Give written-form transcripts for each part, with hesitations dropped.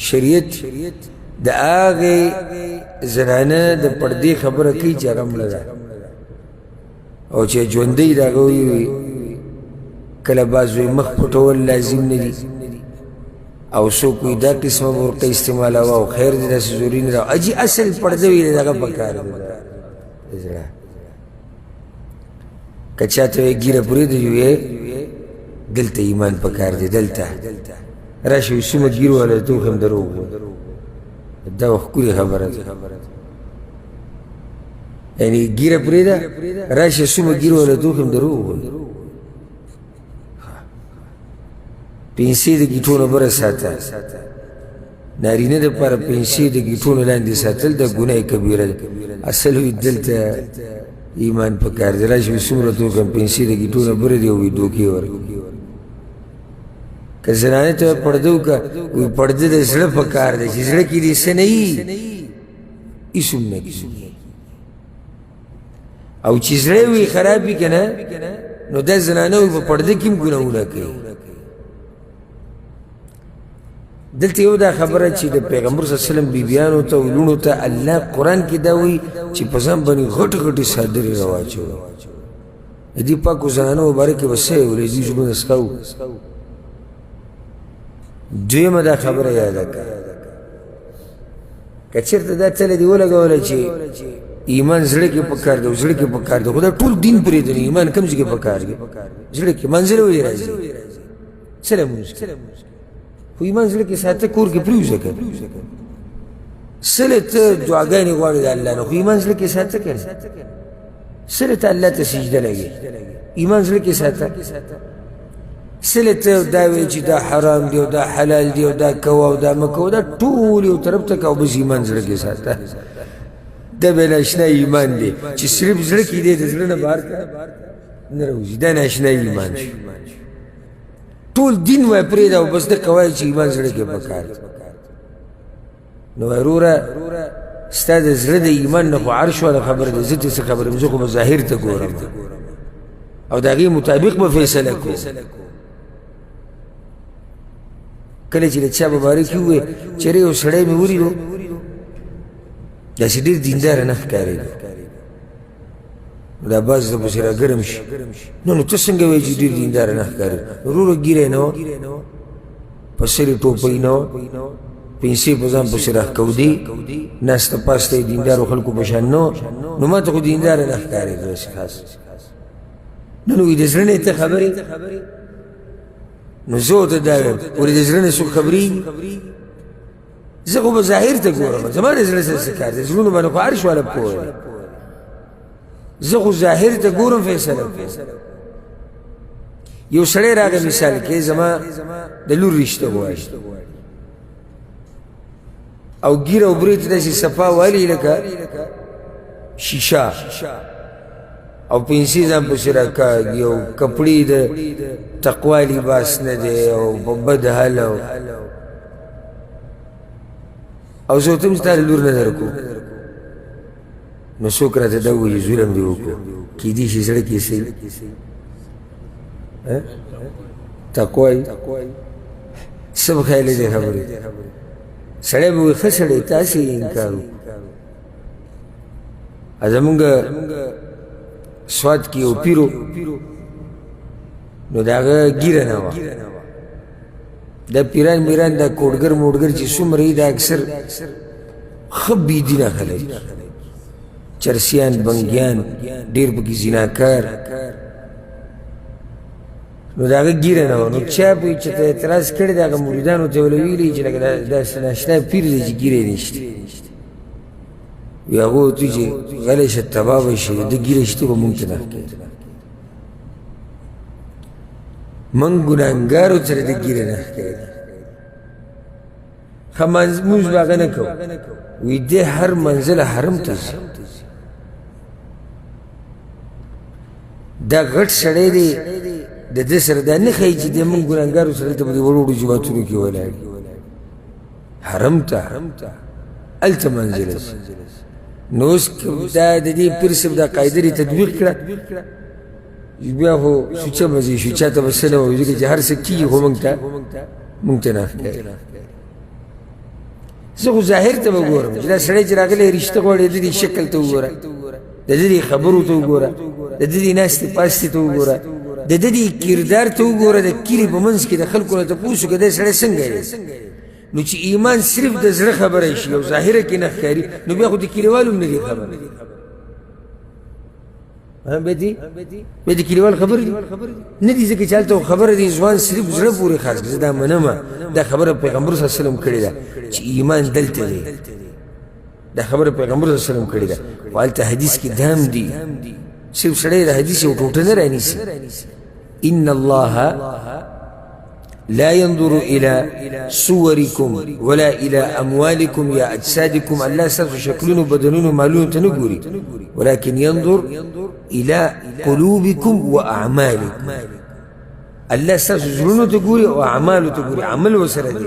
شریعت د هغې زنانه د پردې خبره کوي چې هغه مړه ده، او چې ژوندۍ د هغه وي کله بعض وایي مخ پټول لازم نه دي، او څوک وایي دا قسمه برقه استعمالوه او خیر دی، داسې ضروري نه ده. اجي اصل پرده وي دغه پکار دی زړه. که چا ته وایي ږیره پرېږده، وایي دلته ایمان پکار دی، دلته راشه وایي څومره ږیرو والا ته وښیم دروغ وایي. دا ښکلې خبره ده، یعنې ږیره پرېږده راشه څومره ږیرو والا ته وښیم دروغ وایي. پنسې د ګیټو نه بره ساته، نارینه دپاره پنسې د ګیټو نه لاندې ساتل د ګناه کبیره ده. اصل وي دلته ایمان پکار دی. راشي وایي څومره توکم پنسې د ګیټو نه بره دی او وایي دوکې ورکړي. که زنانه ته پرده وکړه، وایي پرده د زړه پکار دی، چې زړه کې دې څه نه وي هېڅ هم نه کېږي. او چې زړه وي خراب وي که نه، نو دا زنانه وي په پرده کې هم ګناهونه کوي. دلته یو دا خبره چې د پیغمبر صلی الله علیه وسلم بیبیانو ته او لوڼو ته الله قرآن کې دا وایي چې په ځان باندې غټ غټې څادرې راواچوي. د دې پاکو زنانو مبارکې به څه ویلې، دوی زړونه سخاو. دویمه دا خبره یاده کړه، که چېرته دا تله دې ولګوله چې ایمان زړه کې پکار دی او زړه کې پکار دی، خو دا ټول دین پرېږدي، ایمان کوم ځای کې پکار دی؟ زړه کې. منزل ولې راځي؟ څه لمونځ کې؟ خو ایمان زړه کې ساته، کور کې پرېوځه که سله ته دعاګانې غواړې د الله نه، خو ایمان زړه کې ساته که نه. سله ته الله ته سجده لګې، ایمان زړه کې ساته. سله ته دا وایې چې دا حرام دی او دا حلال دی او دا کوه او دا مه کوه، دا ټول یو طرف ته کوه، بس ایمان زړه کې ساته. دا به ناشنا ایمان دی چې صرف زړه کې دی، د زړه نه بهر ته نه راوځي. دا ناشنا ایمان شو. ټول دین وایي پرېږده او بس دقه وایي چې ایمان زړه کې پکار دی. نو وروره ستا د زړه د ایمان نه خو عرش والا خبره ده، زه ترې څه خبر یم؟ زه خو به ظاهر ته ګورم او د هغې مطابق به فیصله کوم. کله چې د چا په باره کې ووایي چېرې یو سړی مې ولیدو داسې ډېر دینداره نه ښکارېدو، دا باز د پسې راګرم شي، نو نو ته څنګه وایې چې ډېر دینداره نه ښکاري؟ وروره ږیره یې نه وه، په سر یې ټوپۍ نه وه، پنسې په ځان پسې راښکودې، ناسته پاسته یې دیندارو خلکو په شان نه وه، نو ما ته خو دینداره نه ښکارېده داسې خاص. نو نو وایي د زړه نه ته خبرې؟ نو زه ورته دا وایم، ولې د زړه نه څوک خبرېږي؟ زه خو به ظاهر ته ګورم، زما د زړه سره څه کار دی؟ زړونو باندې خو عرش والا پوه دی. زه خو ظاهر ته ګورم فیصله کوم. یو سړی راغی مثال کې زما د لور رشته غواړي او ږیره او برېت داسې صفا والي لکه شیشه، او پنسې ځان پسې راکاږي او کپړې د تقوا لباس نه دی او په بد حال او زه ورته وایم چې تا لور نه درکوم. نو څوک راته دا ووایي ظلم دې وکړو، کېدی شي زړه کې څه تقوا وي. څه به خیال دې خبرې؟ سړی به وایي ښه سړی تاسې یې انکار وکړو. زمونږ سوات کې یو پیرو، نو د هغه ږیره نه وه. دا پیران میران دا کوډګر موډګر چې څومره یي، دا اکثر ښه بېدینه خلک، چرسیان بنګیان ډېر پکې زیناکار. نو د هغه ږیره نه وه. نو چا به چې ته اعتراض کړی د هغه مریدانو ته ورله ویلي چې لکه داسې ناشنا پیر دی چې ږیره یې نشته. وي هغو ورته چې غلی شه تباه به شي، د ده ږیره شته به مونږ ته نه ښکاري، مونږ ګناهګارو سره د ږیرې نه ښکاري. ښه مونځ به هغه نه کوو. وي دی هر منزله حرم ته ځي، دا غټ سړی دی، د ده سره دا نه ښایي چې دی مونږ ګناهګارو سره دلته په دې وړو وړو جوماتونو کې ولاړ حرم ته هلته منزله ځي. نو اوس دا د دې پیر صاحب دا قاعده دې تطبیق کړه، بیا خو سوچه مزې شو، چا ته به څه نه وایو، ځکه چې هر څه کېږي خو موږ ته نه ښکاري. زه خو ظاهر ته به ګورم چې دا سړی چې راغلی رشته غواړي، د دې شکل ته وګوره، د دې خبرو ته وګوره، د دې ناستې پاستې ته وګوره، د دې کردار ته وګوره، د کلي په منځ کې د خلکو نه تپوس وکړه دا سړی څنګه دی. نو چې ایمان صرف د زړه خبره شي او ظاهره کې نه ښکاري، نو بیا خو د کلیوالو هم نه دي خبر. هم به دي به د کلیوال خبر دي نه دي، ځکه چې هلته خبره دي ځوان صرف زړه پورې خاص کړي. زه دا منم، دا خبره پیغمبر صلی الله علیه وسلم کړې ده چې ایمان دلته دی، دا خبره پیغمبر صلی الله علیه وسلم کړې ده. خو هلته حدیث کې دا هم دي، صرف سړی د حدیث یو ټوټه نه رانیسي. ان الله لا ينظر إلى صوركم ولا إلى أموالكم يا أجسادكم، الله ستاسو شکلونو بدنونو مالونو ته نه ګوري، ولكن ينظر إلى قلوبكم وأعمالكم. الله ستاسو زړونو ته ګوري او اعمالو ته ګوري، عمل ورسره دی.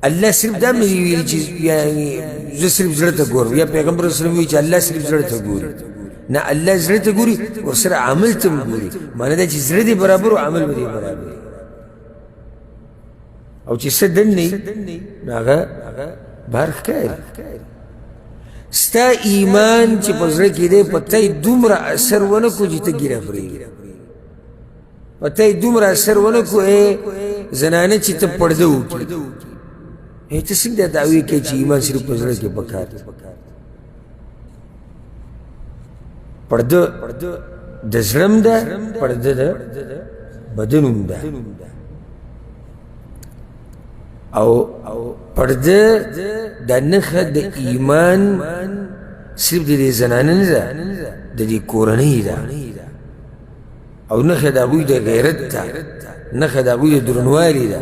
الله صرف دا مې ویلي چې یعنی زه صرف زړه ته ګورم، یا پیغمبر صلی الله علیه وسلم ویلي چې الله صرف زړه ته ګوري. نه، الله زړه ته ګوري ورسره عمل ته هم ګوري. معنی دا چې زړه دې برابر او عمل به دې برابر، او چې څه دننه وي نو هغه بهر ښکاري. ستا ایمان چې په زړه کې دی، په تا یې دومره اثر ونه کړو چې ته ږیره پرېږدې، په تا یې دومره اثر ونه کړو ای زنانه چې ته پرده وکړي. ته څنګه دا دعوې کوې چې ایمان صرف په زړه کې پکار دی؟ پرده د زړه هم ده، پرده د بدن هم ده، او پرده د نښه د ایمان صرف د دې زنانه نه ده، د دې کورنۍ ده، او نښه د هغوی د غیرت ده، نښه د هغوی د درنوالي ده.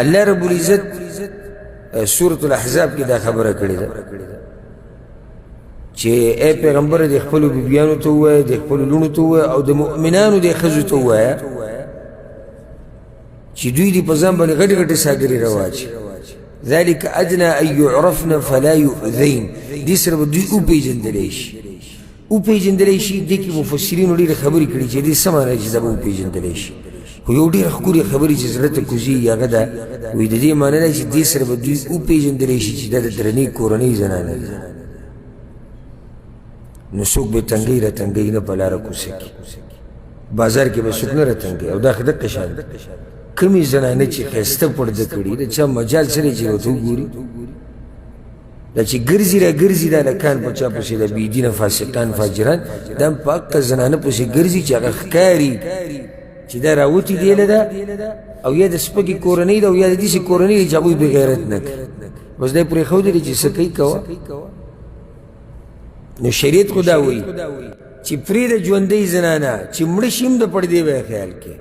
الله رب العزت سورة الاحزاب کې دا خبره کړې ده چې ای پیغمبر، د خپلو بیبیانو ته ووایه، د خپلو لوڼو ته ووایه، او د مؤمنانو د ښځو ته ووایه چې دوی دې په ځان باندې غټې غټې څادرې رواچي. ذلك أدنى أن يعرفن فلا يؤذين. دې سره به دوی وپېژندلی شي، وپېژندلی شي. دې کې مفسرینو ډېرې خبرې کړي چې دې څه معنا چې دا به وپېژندلی شي، خو یو ډېره ښکلې خبرې چې زړه ته کوزېږي هغه ده، وایي د دې معنا ده چې دې سره به دوی وپېژندلی شي چې دا د درنې کورنۍ زنانه ده، نو څوک به تنګۍ را تنګۍ نه په لاره کوڅه کې، بازار کې به څوک نه راتنګوي. او دا ښه دقه شان دی، کومې زنانه چې ښایسته پرده کړي، د چا مجال څه دی چې ورته وګوري؟ دا چې ګرځي را ګرځي دا لکان په چا پسې، دا بېدینه فاسقان فاجران دا هم په حقه زنانه پسې ګرځي چې هغه ښکاري چې دا راوتي دی له ده، او یا د سپکې کورنۍ ده، او یا د داسې کورنۍ ده چې هغوی بېغیرت نه کوي، بس دا یې پرېښودلی چې څه کوي کوه. نو شریعت خو دا وایي چې پرېږده ژوندۍ زنانه چې مړه شي هم د پردې به یې خیال کوي.